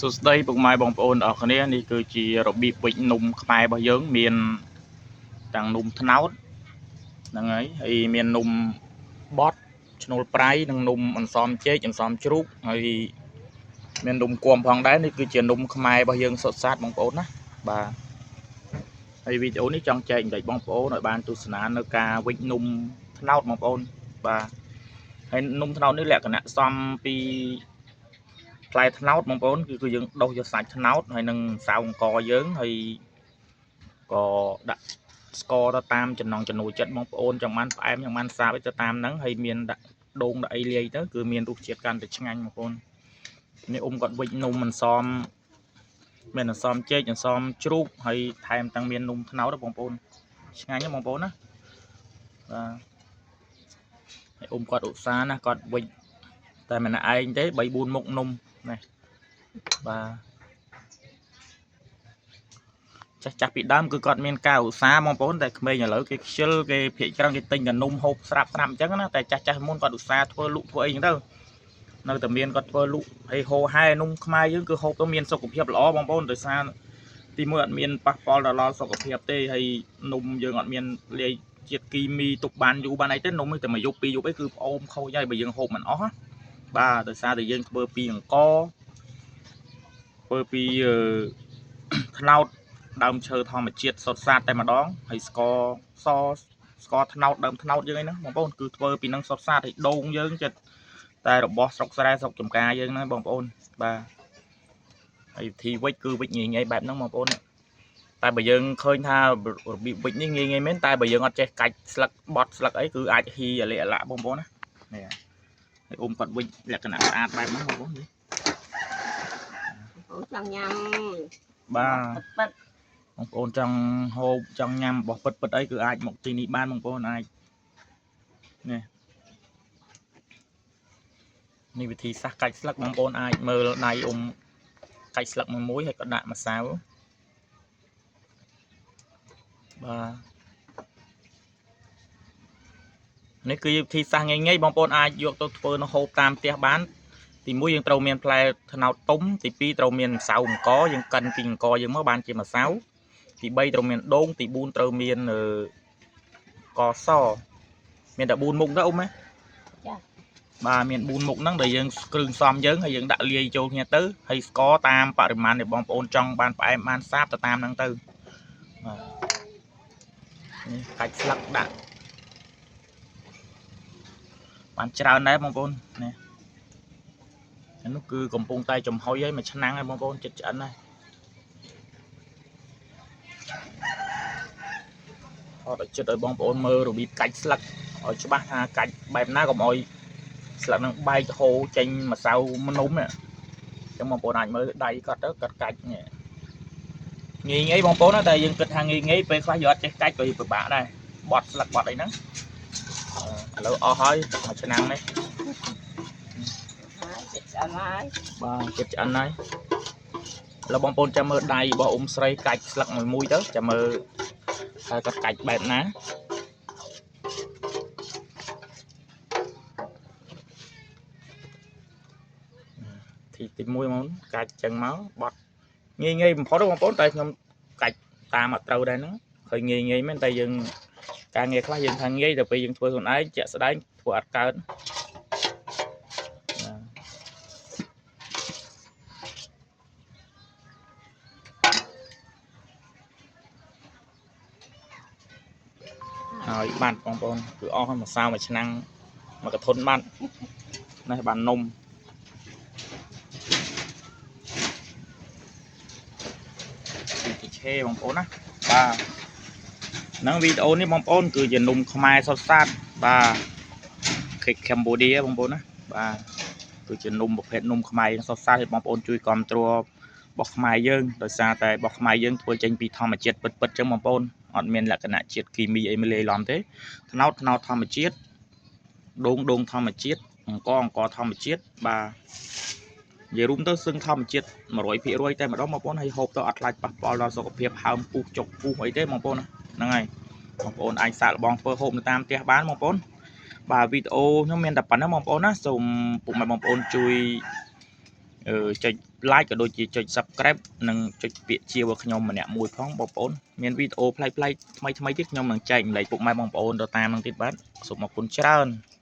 សួស្តីពុកម៉ែបងប្អូនអរគ្នានេះគឺជារបៀបវេចនំខ្មែររបស់យើងមានទាំងនំត្នោតហ្នឹងហើយហើយមាននំបត់ឈ្នួលប្រៃនិងនំអន្សមចេកអន្សមជ្រូកហើយមាននំគមផងដែរនេះគឺជានំខ្មែររបស់យើងសុទ្ធសាធបងប្អូនណាបាទហើយវីដេអូនេះចង់ចែករំលែកបងប្អូនឲ្យបានទស្សនានៅការវេចនំត្នោតបងប្អូនបាទហើយនំត្នោតនេះលក្ខណៈសមពី ផ្លែត្នោតបងប្អូនគឺយើងដុសយកសាច់ត្នោតហើយនឹងម្សៅអង្ករយើងហើយក៏ដាក់ស្ករទៅតាមចំណង់ចំណូលចិត្តបងប្អូនចង់បានផ្អែមចង់បានសាបអីទៅតាមហ្នឹងហើយមានដាក់ដូងដាក់អីលាយទៅគឺមានរសជាតិកាន់តែឆ្ងាញ់បងប្អូននេះអ៊ំគាត់វិចនំអន្សមមានអន្សមចេកអន្សមជ្រូកហើយថែមទាំងមាននំត្នោតបងប្អូនឆ្ងាញ់ណាបងប្អូនណាបាទហើយអ៊ំគាត់ឧស្សាហ៍ណាគាត់វិចតែម្នាក់ឯងទេ3 4មុខនំណាបាទ ចាស់ចាស់ពីដើមគឺគាត់មានការឧស្សាហ៍បងប្អូនតែក្មេងឥឡូវគេខ្ជិលគេភាកច្រើនគេទិញតែនំហូបស្រាប់ស្រាប់អញ្ចឹងណាតែចាស់ចាស់មុនគាត់ឧស្សាហ៍ធ្វើលក់ធ្វើអីអញ្ចឹងទៅនៅតែមានគាត់ធ្វើលក់ហើយហូហែនំខ្មែរយើងគឺហូបទៅមានសុខភាពល្អបងប្អូនដោយសារទីមួយអត់មានប៉ះពាល់ដល់សុខភាពទេហើយនំយើងអត់មានលាយជាតិគីមីទុកបានយូរបានអីទេនំតែមួយយប់ពីរយប់អីគឺផ្អូមខូចហើយបើយើងហូបមិនអស់បាទដោយសារតែយើងធ្វើពីអង្ករធ្វើពីត្នោតដើមឈើធម្មជាតិសុទ្ធសាធតែម្ដងហើយស្ករសស្ករត្នោតដើមត្នោតយើងអីហ្នឹងបងប្អូនគឺធ្វើពីនឹងសុទ្ធសាធហើយដូងយើងចិត្តតែរបស់ស្រុកស្រែស្រុកចំការយើងហ្នឹងបងប្អូនបាទហើយវិធីវិចគឺវិចងាយងាយបែបហ្នឹងបងប្អូនតែបើយើងឃើញថារបៀបវិចនេះងាយងាយមែនតែបើយើងអត់ចេះកាច់ស្លឹកបត់ស្លឹកអីគឺអាចហ៊ីអាលិអាឡាក់បងប្អូនណានេះហើយអ៊ំគាត់វិចលក្ខណៈស្អាតបែបហ្នឹងបងប្អូននេះ អូចង់ញ៉ាំ បាទ ពិត បងប្អូនចង់ហូបចង់ញ៉ាំរបស់ពិតពិតអីគឺអាចមកទីនេះបានបងប្អូនអាចនេះនេះវិធីសាស្ត្រកាច់ស្លឹកបងប្អូនអាចមើលដៃអ៊ំកាច់ស្លឹកមួយមួយហើយក៏ដាក់ម្សៅបាទនេះគឺវិធីសាស្ត្រងាយៗបងប្អូនអាចយកទៅធ្វើនៅហូបតាមផ្ទះបានទីមួយយើងត្រូវមានផ្លែត្នោតទុំទីពីរត្រូវមានម្សៅអង្ករយើងកិនពីអង្ករយើងមកបានជាម្សៅទី3ត្រូវមានដូងទី4ត្រូវមានកសមានតែ4មុខទៅអ៊ំណា ចា បាទមាន4មុខហ្នឹងដែលយើងគ្រឿងផ្សំយើងហើយយើងដាក់លាយចូលគ្នាទៅហើយស្ករតាមបរិមាណដែលបងប្អូនចង់បានផ្អែមបានសាបទៅតាមហ្នឹងទៅបាទនេះកាច់ស្លឹកដាក់បានច្រើនដែរបងប្អូននេះអានោះគឺកំពុងតែចំហុយហើយមួយឆ្នាំងហើយបងប្អូនចិត្តឆ្អិនហើយថតឲ្យចិត្តឲ្យបងប្អូនមើលរបៀបកាច់ស្លឹកឲ្យច្បាស់ថាកាច់បែបណាកុំឲ្យស្លឹកហ្នឹងបែកហូរចេញម្សៅនំនេះអញ្ចឹងបងប្អូនអាចមើលដៃគាត់ទៅគាត់កាច់នេះងាយងាយបងប្អូនណាតែយើងគិតថាងាយងាយពេលខ្លះយើងអត់ចេះកាច់ក៏ពិបាកដែរបត់ស្លឹកបត់អីហ្នឹងឥឡូវអស់ហើយមួយឆ្នាំងនេះ ហើយចិត្តឆ្អិនហើយ បាទចិត្តឆ្អិនហើយឥឡូវបងប្អូនចាំមើលដៃរបស់អ៊ំស្រីកាច់ស្លឹកមួយមួយទៅចាំមើលថាគាត់កាច់បែបណាទីទី1មកកាច់ចឹងមកបត់ងាយងាយបំផុតបងប្អូនតែខ្ញុំកាច់តាមអត់ត្រូវដែរហ្នឹងឃើញងាយងាយមែនតែយើងការងារខ្លះយើងថាងាយតែពេលយើងធ្វើខ្លួនឯងជាក់ស្ដែងធ្វើអត់កើតហើយបាត់បងប្អូនគឺអស់ហើយម្សៅមួយឆ្នាំងមួយកធុនបាត់នេះបាននំពីឆេបងប្អូនណាបាទហ្នឹងវីដេអូនេះបងប្អូនគឺជានំខ្មែរសុទ្ធសាធបាទខេកកម្ពុជាបងប្អូនណាបាទគឺជានំប្រភេទនំខ្មែរសុទ្ធសាធឲ្យបងប្អូនជួយគាំទ្ររបស់ខ្មែរយើងដោយសារតែរបស់ខ្មែរយើងធ្វើចេញពីធម្មជាតិពិតៗចឹងបងប្អូនអត់មានលក្ខណៈជាតិគីមីអីមកលាយឡំទេត្នោតត្នោតធម្មជាតិដូងដូងធម្មជាតិអង្គអង្គធម្មជាតិបាទនិយាយរួមទៅសឹងធម្មជាតិ100%តែម្ដងបងប្អូនហើយហូបទៅអត់ខ្លាចប៉ះពាល់ដល់សុខភាពហើមពុះចុកពុះអីទេបងប្អូនហ្នឹងហើយបងប្អូនអាចសាកល្បងធ្វើហូបនៅតាមផ្ទះបានបងប្អូនបាទវីដេអូខ្ញុំមានតែប៉ុណ្្នឹងបងប្អូនណាសូមពុកម៉ែបងប្អូនជួយ ចុច like ក៏ដូចជាចុច Subscribe និងចុចពាក្យជារបស់ខ្ញុំម្នាក់មួយផងបងប្អូនមានវីដេអូប្លែកៗថ្មីៗទៀតខ្ញុំនឹងចែករំលែកពុកម៉ែបងប្អូនទៅតាមនឹងទៀតបាទសូមអរគុណច្រើន។